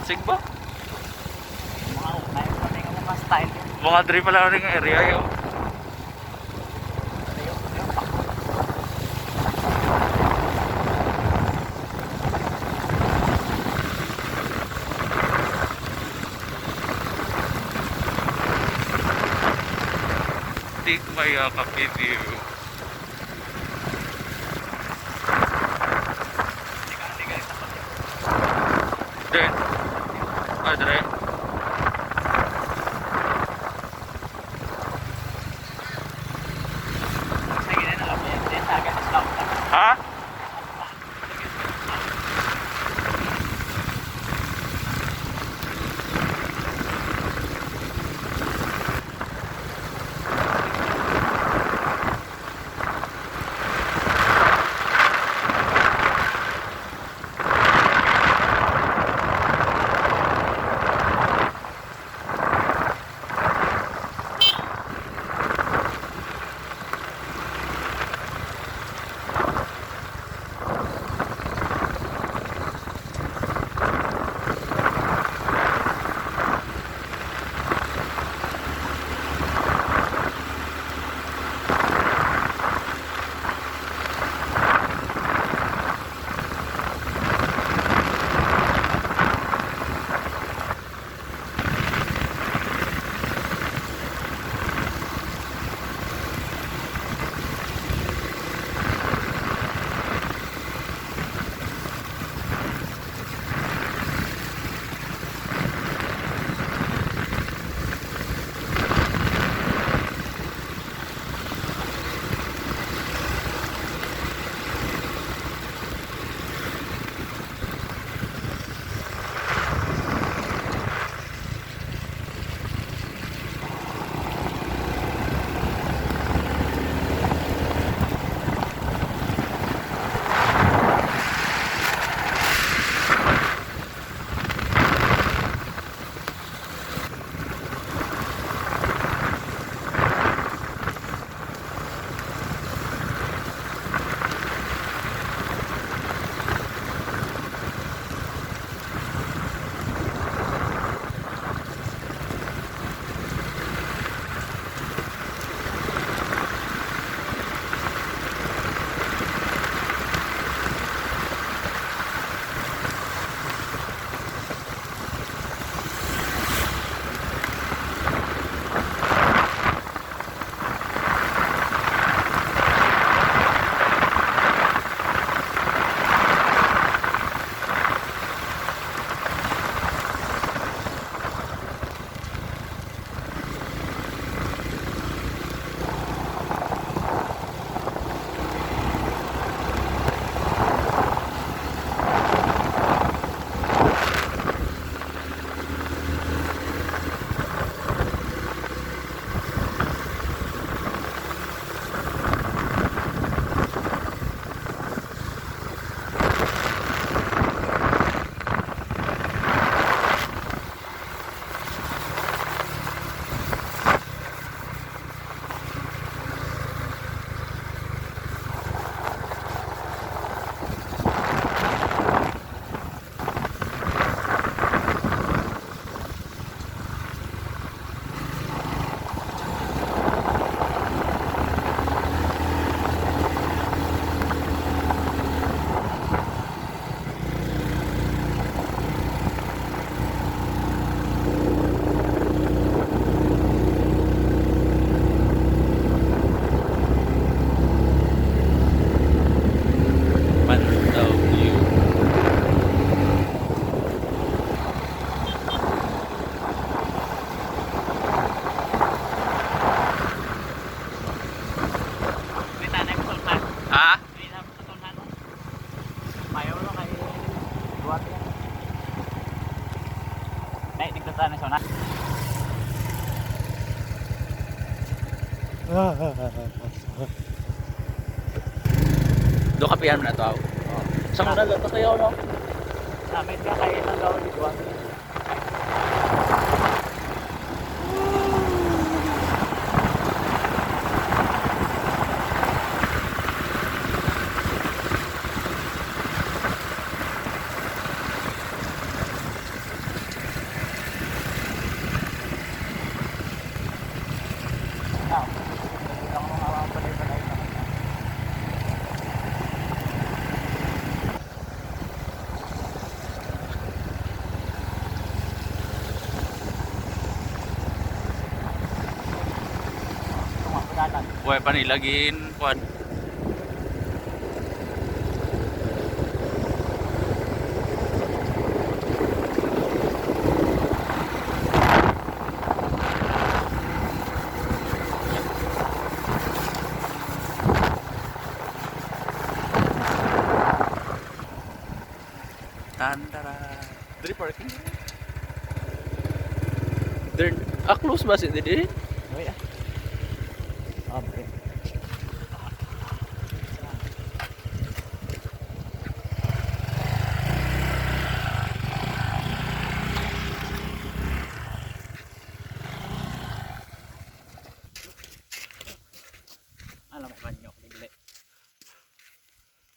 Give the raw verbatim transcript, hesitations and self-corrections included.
Sigba? Mga ukay pa rin ang mga style. Mga diri pala rin ang area yun. Take my, uh, video. Then, ah, dire. Ha? Mandaw View. May tanay ko sa unahan. Ha? May na-, sa unahan, no? Mayo, no, kay buhat yan. Nay, tigda tanay sa unahan. Do kapihan man ato, aw. Sa una, lato kayo, no? Namit ka, kay ilang daw, di ba? Buhay pa nila gin, kuwan. Tantara. Diri parking. There, ah, close ba si diri? Ay, ah.